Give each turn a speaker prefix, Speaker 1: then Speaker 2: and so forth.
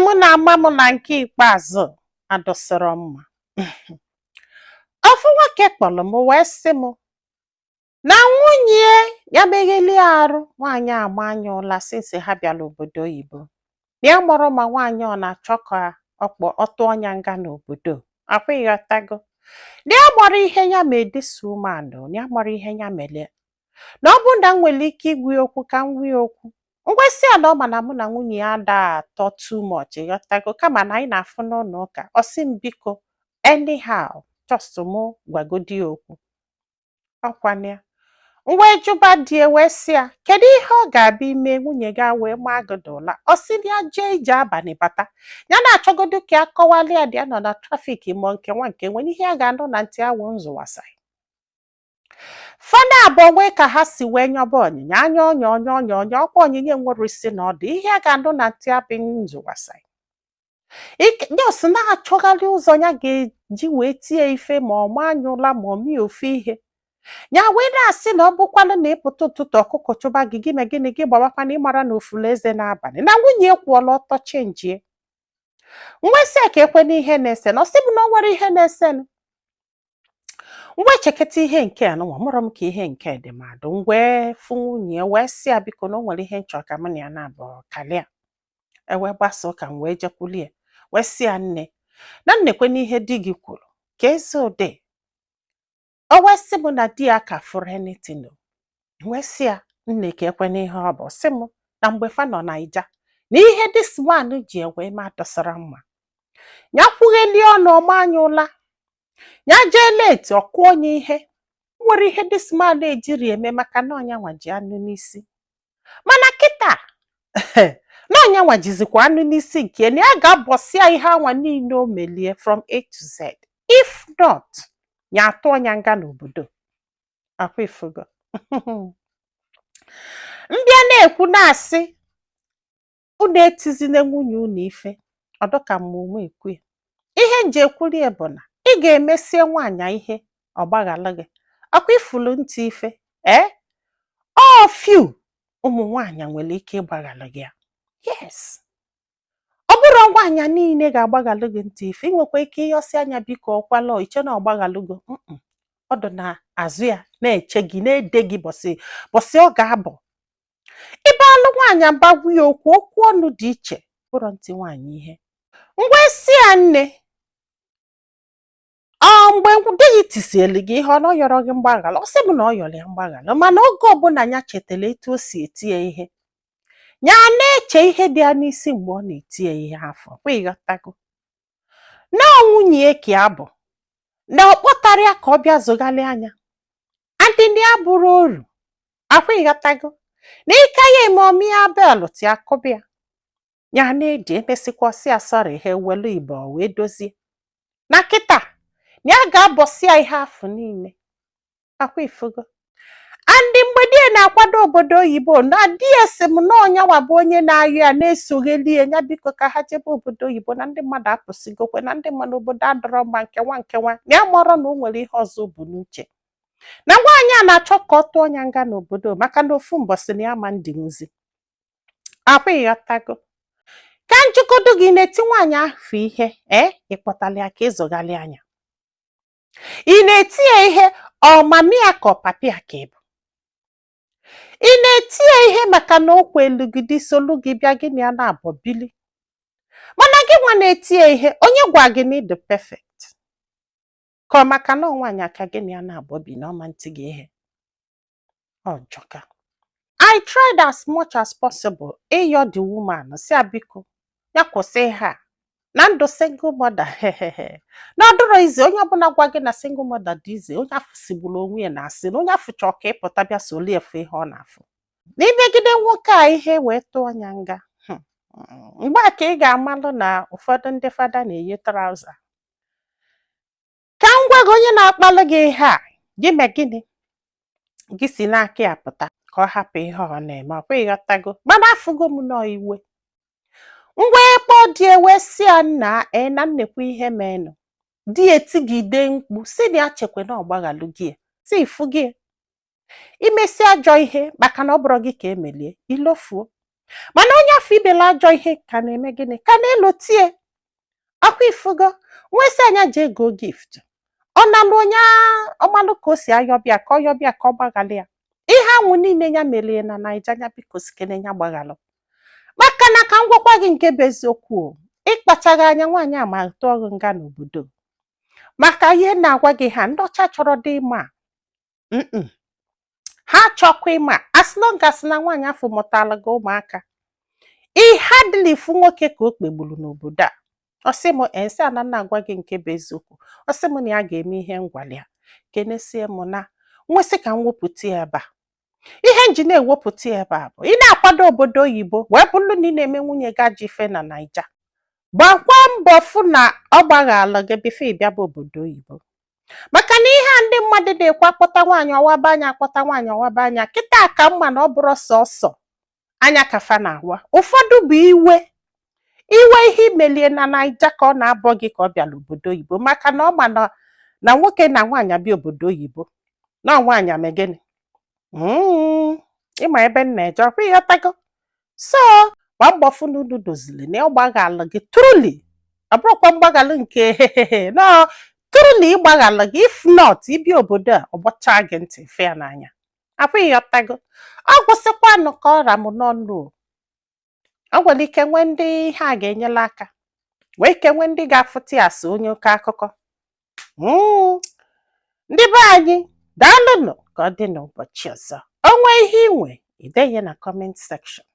Speaker 1: M na-ama m na nke ikpeazụ adụsịrọ mma. Ofu nwoke kpọrọ m wee sị m na nwunye ya meghelie arụ nwaanyị agba anya ụla since ha bịara obodo oyibo. Ya mụrụ ma nwaanyị ọ na-achọ ka ọkpọ ọtụ ọnya nga n'obodo akwa, ịghọtago? Na ya mụrụ ihe ya mee this woman, na ya mụrụ ihe ya mere, na ọ bụrụ na m nwere ike igwu ya okwu ka m gwa ya okwu. Ngwesị ya na ọ ma na mụ na nwunye ya ada atọ too much, ịghọtago? Kama na anyị na-afụ n'ụlọ ụka. Ọ sị m biko, anyhow, just mụ gwagodi ya okwu. Ọkwana ya ngwa jụba di ya wee sị ya, kedu ihe ọ ga-abịa ime nwunye gị wee maa gị ụla? Ọ sị na ya jee ije abalị bata, ya na-achọgodo ka ya kọwalị ya dị ya nọ na traffic ma nke nwa nke nwere ihe ya ga-anụ na ntị awụ nzụwasa fana abụọ nwee ka ha si wee nyọba onyinye anya ọnya ọnya ọnya ọnya ọkwa onyinye nwere isi na ọdụ ihe a ga-anụ na ntị abụ nzụwasa jos na-achọgharị ụzọ ya ga-eji wee tie ife ma ọ maa anya ụla ma ọ mie ofu ihe. Ya wee na-asị na ọ bụkwanụ na ịpụta ụtụtụ, ọkụkọ chụba gị, gị me gịnị, gị gbawakwana ịmara na ofulu eze n'abalị na nwunye kwụọla ọtọ chenjie. Nwesị ka ekwe n'ihe na-ese na ọ sị bụ na ọ nwere ihe na-esenụ. Ngwa, echeketa ihe nke a nụnwa mụrụ m ka ihe nke dị m adụ ngwee fụ nwunye wee sị ya biko, na o nwere ihe nchọ ka mụ na ya na-abụ kalịa. Ewee gbasa ụka, m wee jekwulie wee sị ya, nne na nnekwe n'ihe di gị kwuru ka eze ụdị. O wee sị m na di ya ka fụrụ anything o. Wee sị ya, nne, ka ekwe n'ihe ọ bụ. Sị m na mgbe fa nọ Naija na ihe this man ji ewe ma dọsara mma ya kwugheli ọnụ ọma anya ụla, ya jee late, ọkụ onye ihe nwere ihe this man ejiri eme maka na ọnya nwa ji anụ n'isi. Mana kịta na ọnya nwa jizikwa anụ n'isi nke na ya ga-abọsịa ihe anwa niile o melie from A to Z, if not ya atụ ọnya nga n'obodo akwa. Ifugo mbịa na-ekwu na-asị unu etizina nwunye unu ife ọdụka mmume ekwu ya. Ihe nji ekwulie bụ na ị ga-emesie nwaanyị ihe ọ gbaghalụ gị akwa ifulu ntị ife. Ee, ọ few ụmụ nwaanyị nwere ike ịgbaghalụ gị ya. Yes, ọ bụrụ nwaanyị niile ga-agbaghalụ gị ntị ife. Ị nwekwa ike ịyọsị anya biko ọkwala iche na ọgbaghalụgo. Ọ dị na azụ ya na-eche gị, na-ede gị bọsị bọsị ọ ga-abụ ịbe alụ nwaanyị mba gwa ya okwu, okwu ọnụ dị iche bụrụ ntị nwaanyị ihe. Ngwa, si ya, nne, ọ mgbe di gị tisielu gị ihe ọ na ọ yọrọ gị mgbaghara? Ọ sị m na ọ yọrọ ya mgbaghara, mana oge ọbụla ya chetara etu o si eti ya ihe, ya na-eche ihe dị ya n'isi mgbe ọ na-eti ya ihe afọ kwa. Ịghọtago na nwunye ya ka ya bụ na ọ kpọtara ya ka ọ bịa zụgharị anya adị na ya bụrụ oru akwa. Ịghọtago na ịka ya eme ọmịa bel ti akụbịa ya na-eji emesịkwa ọsị ya sorry, ha ewelu igbo wee dozie na kịta na ya ga-abọsị ya ihe afọ niile akwa. Ifugo andị mgbe di ya na-akwado obodo oyibo na di ya sị m na ọnyanwa bụ onye na-ayọ ya na-esogheli ya, ya biko ka ha jebe obodo oyibo, na ndị mmadụ apụsịgokwe, na ndị mmadụ obodo adọrọ mma nkewa nkewa, na ya mọrọ na o nwere ihe ọzọ bụ n'uche na nwaanyị a na-achọ ka ọ tụọ ya nga n'obodo maka na ofu mbọsị na ya ma ndinwuzi akwa. Ịghọtago ka njikọdo gị na-eti nwaanyị ahụ ihe? Ee, ịkpọtala ya ka ịzụghalị anya, ị na-eti ya ihe ọ mami ya ka ọ papi ya ka ị bụ? Ị na-eti ya ihe maka na o kwelu gị dị solu gị bịa gị na ya na-abọ bili. Mana gị nwa na-eti ya ihe, onye gwa gị na ịdị perfect? Ka ọ maka na ọ nwaanyị aka gị na ya na-abọ bi na ọma ntị gị ihe ọ jọka. I tried as much as possible ịyọ the woman, si ya biko, ya kwụsị ihe a na ndụ single mother na ọ dịrọ izi. Onye ọbụla gwa gị na single mother dị izi, onye afụ sigburu onwe ya na asị na onye afụ chọọ ka ịpụta bịa soli efu ihe ọ na-afụ na imegide nwoke a ihe wee tụọ ya nga. Mgbe a ka ị ga-amalụ na ụfọdụ ndị fada na-eyi trouser. Ka m gwa gị, onye na-akpalụ gị ihe a, gị mee gịnị? Gị si n'aka ya pụta ka ọ hapụ ihe ọ na-eme ọkwa. Ịghọtago? Mana afụgo m nọọ iwe ngwa ịkpọ di wee sị ya, nna ee, na nnekwu ihe menụ. Di etigide mkpu si na ya chekwe na ọgbaghalụ gị ya si ifu gị imesi ajọ ihe maka na ọ bụrụ gị ka emelie ilofuo. Mana onye afọ ibela ajọ ihe ka na-eme gịnị? Ka na-elotie akwa. Ifugo nwesị anya jee go gift, ọ nalụ onye ọmalụ ka o si ayọbịa, ka ọ yọbịa, ka ọ gbaghalị ya ihe anwụ niile ya melie na Naija. Ya biko sikene ya gbaghalụ, maka na ka m gwakwa gị nke bụ eziokwu o, ịkpachaghị anya, nwaanyị a ma tụọ gị nga n'obodo. Maka ihe na-agwa gị, ha ndị ọcha chọrọ dị ịma ha chọkwa ịma, as long as na nwaanyị afọ mụtara gị ụmụaka. Ihe adịla ifu nwoke ka o kpegburu n'obodo a. Ọ sị m ensị ana na-agwa gị nke bụ eziokwu. Ọ sị m na ya ga-eme ihe ngwali ya kenesie m na nwesị ka m wepụta ya ebe a. Ihe nji na-ewepụta ya ebe a bụ ị na-akwado obodo oyibo, wee bụrụ na ị na-eme nwunye gị ajọ ife na Naija, gbakwa mbọ fụ na ọ gbaghala gị before ị bịaba obodo oyibo. Maka na ihe a ndị mmadụ na-ekwu, akpọta nwaanyị ọwaba anya, akpọta nwaanyị ọwaba anya, kịta ka mma na ọ bụrụ sọsọ anya kafa na-awa. Ụfọdụ bụ iwe iwe ihe imelie na Naija ka ọ na-abọ gị ka ọ bịara obodo oyibo, maka na ọ ma na nwoke na nwaanyị abịa obodo oyibo na nwaanyị amegịnị ịma ebe m na-eje ọkwa. Ịghọtago? So gbaa mbọ fụ na unu dozili, na ọ gbaghalụ gị truly, ọ bụrụkwa mgbaghalụ nke no truly ịgbaghalụ gị. If not, ịbịa obodo a, ọgbọchaa gị ntị fe ya n'anya akwa. Ịghọtago? Ọ gwụsịkwanụ ka ọ ra m n'ọnụ o. Ọ nwere ike nwee ndị ihe a ga-enyere aka, nwee ike nwee ndị ga-afụta ya asị onye oke akụkọ. Ndị be anyị, daalụnụ. Ka ọ dị n'ụbọchị ọzọ. O nwee ihe inwe, ide ya na comment section.